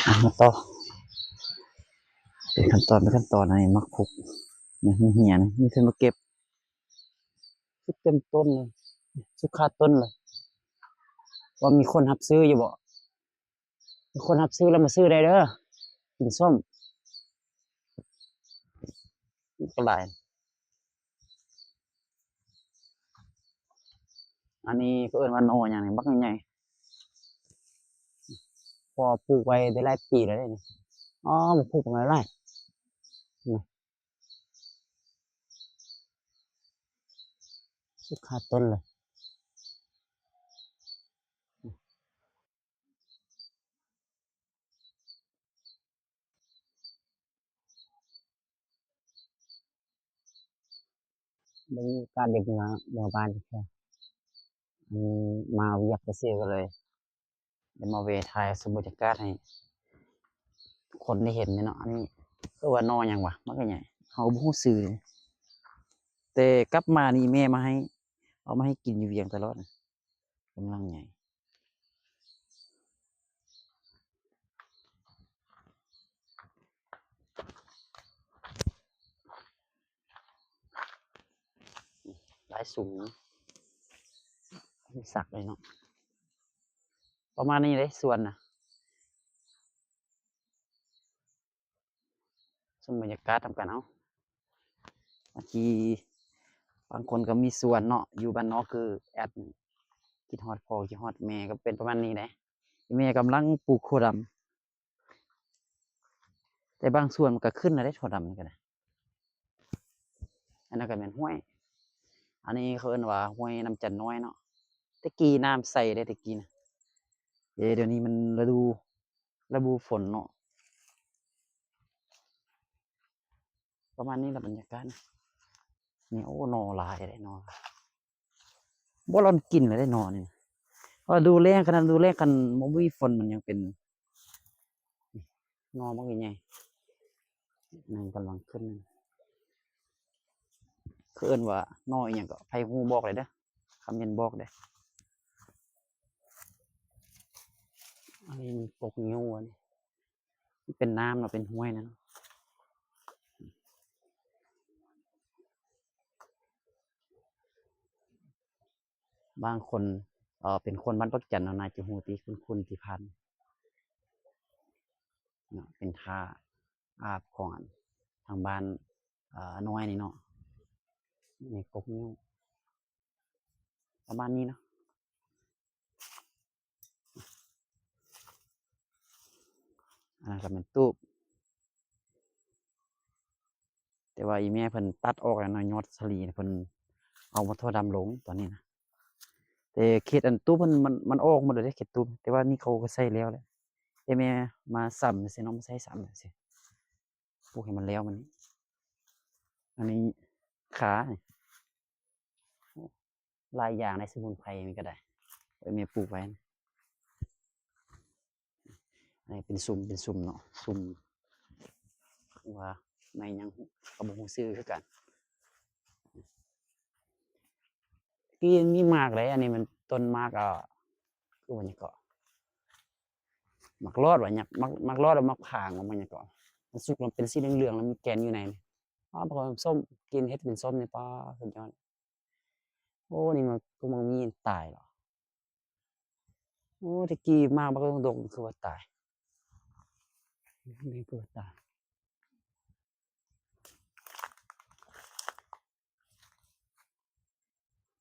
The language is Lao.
ອ່ະ ມາຕໍ່ ເປັນຂັ້ນຕອນ ເປັນຂັ້ນຕອນ ອັນນີ້ໝາກພຸກ ນີ້ ມີເຫຍ ນີ້ ມີເພິ່ນມາເກັບ ສຸກເຕັມຕົ້ນເລີຍ ສຸກຄາຕົ້ນເລີຍ. ວ່າມີຄົນຮັບຊື້ຢູ່ບໍ່? ມີຄົນຮັບຊື້ແລ້ວມາຊື້ໄດ້ເດີ ກິນສົ້ມ ກໍຫຼາຍ. ອັນນີ້ເຂົາເອີ້ນວ່າໜໍ່ຫຍັງນີ້ ບັກໃຫຍ່ໆ ເພາະວ່າປູກໄວ້ໄດ້ຫຼາຍປີແລ້ວເດ້ນີ້. ອໍ ໝາກພຸກຫຼາຍໆ ນີ້ ສຸກຄາຕົ້ນເລີຍ. ບໍ່ມີໂອກາດໄດ້ເມືອ ເມືອບ້ານຈັກເທື່ອ ອັນ ມາວຽກຊື່ໆ ກໍເລີຍໄດ້ມາແວ່ຖ່າຍເອົາຊຸມບັນຍາກາດໃຫ້ຄົນໄດ້ເຫັນເນາະ. ອັນນີ້ເອີ້ນວ່າໜໍ່ຫຍັງຫວາ ມັນກໍໃຫຍ່ ເຮົາກໍບໍ່ຮູ້ຊື່ ແຕ່ກັບມານີ້ແມ່ມາໃຫ້ ເອົາມາໃຫ້ກິນຢູ່ວຽງຕະຫຼອດ. ກຳລັງໃຫຍ່ ຫຼາຍສູງ ມີສັກເລີຍເນາະ. ປະມານນີ້ເດ້ສວນນະ ຊົມບັນຍາກາດນຳກັນເອົາ. ບາງທີບາງຄົນກໍມີສວນເນາະ ຢູ່ບ້ານນອກຄືແອັດ ຄິດຮອດພໍ່ ຄິດຮອດແມ່ ກໍເປັນປະມານນີ້ເດ້. ແມ່ກຳລັງປູກຖົ່ວດຳ ແຕ່ບາງສ່ວນມັນກໍຂຶ້ນແລ້ວເດ້ ຖົ່ວດຳນີ້ກໍໄດ້. ອັນນັ້ນກໍແມ່ນຫ້ວຍ ອັນນີ້ເຂົາເອີ້ນວ່າຫ້ວຍນ້ຳຈັນນ້ອຍເນາະ. ແຕ່ກີ້ນ້ຳໃສເດ້ ແຕ່ກີ້ນະ. ເອີ ດຽວນີ້ມັນລະດູ ລະດູຝົນເນາະ. ປະມານນີ້ລະບັນຍາກາດນີ້. ໂອ້ ໜໍ່ຫຼາຍເດ້ ໜໍ່ ບໍ່ລອນກິນເລີຍເດ້ ໜໍ່ນີ້. ເພາະວ່າດູແລ້ງ ຂະໜາດດູແລ້ງ ຄັນບໍ່ມີຝົນມັນຍັງເປັນ ໜໍ່ບັກໃຫຍ່ໆ ນັ້ນກຳລັງຂຶ້ນ. ເຂົາເອີ້ນວ່າໜໍ່ອີ່ຫຍັງກໍ ໃຜຮູ້ບອກໄດ້ເດີ ຄອມເມັນບອກເດີ. ອັນນີ້ມັນກົກງິ້ວ ອັນນີ້ ມັນເປັນນ້ຳເນາະ ເປັນຫ້ວຍນັ້ນ. ບາງຄົນ ເອີ ເປັນຄົນບ້ານປາກຈັນເນາະ ໜ້າຈະຮູ້ຕິ ຄຸ້ນໆ ທີ່ຜ່ານເນາະ. ເປັນທ່າອາບຂອງ ອັນ ທາງບ້ານ ເອີ ນ້ອຍນີ້ເນາະ. ນີ້ກົກງິ້ວ ປະມານນີ້ເນາະ. ອັນນັ້ນກໍແມ່ນຕູບ ແຕ່ວ່າອີ່ແມ່ເພິ່ນຕັດອອກແລ້ວເນາະ ຍອດສາລີເພິ່ນເອົາໝາກຖົ່ວດຳລົງຕອນນີ້ນະ. ແຕ່ເຂດອັນຕູບເພິ່ນ ມັນ ມັນອອກໝົດແລ້ວເດ້ ເຂດຕູບ ແຕ່ວ່ານີ້ເຂົາກໍໃສ່ແລ້ວແຫຼະ. ແຕ່ແມ່ມາຊຳຊື່ເນາະ ມາໃສ່ຊຳຊື່ ປູກໃຫ້ມັນແລ້ວມັນນີ້. ອັນນີ້ຂາ ຫຼາຍຢ່າງໃນສະໝຸນໄພນີ້ກໍໄດ້ ເອີ ແມ່ປູກໄວ້. ອັນນີ້ເປັນຊຸມ ເປັນຊຸມເນາະ ຊຸມ ວ່າໃນຫຍັງກໍບໍ່ຮູ້ຊື່ຄືກັນ. ທີ່ມີໝາກເດ້ ອັນນີ້ມັນຕົ້ນໝາກ ເອີ ຄືວ່າຫຍັງເກາະ ໝາກລອດວ່າຫຍັງ ໝາກ ໝາກລອດ ໝາກຜາງວ່າຫຍັງເກາະ. ມັນສຸກແລ້ວເປັນສີເຫຼືອງໆ ແລ້ວມີແກ່ນຢູ່ໃນນີ້. ອ້າວ ບັກສົມ ກິນເຮັດເປັນສົ້ມນີ້ ປາ ສຸດຍອດ. ໂອ້ ນີ້ມັນຄືມັນມີຕາຍເນາະ. ໂອ້ ແຕ່ກີ້ໝາກບັກດົກໆ ຄືວ່າຕາຍ ນີ້ຄືວ່າຕາຍ.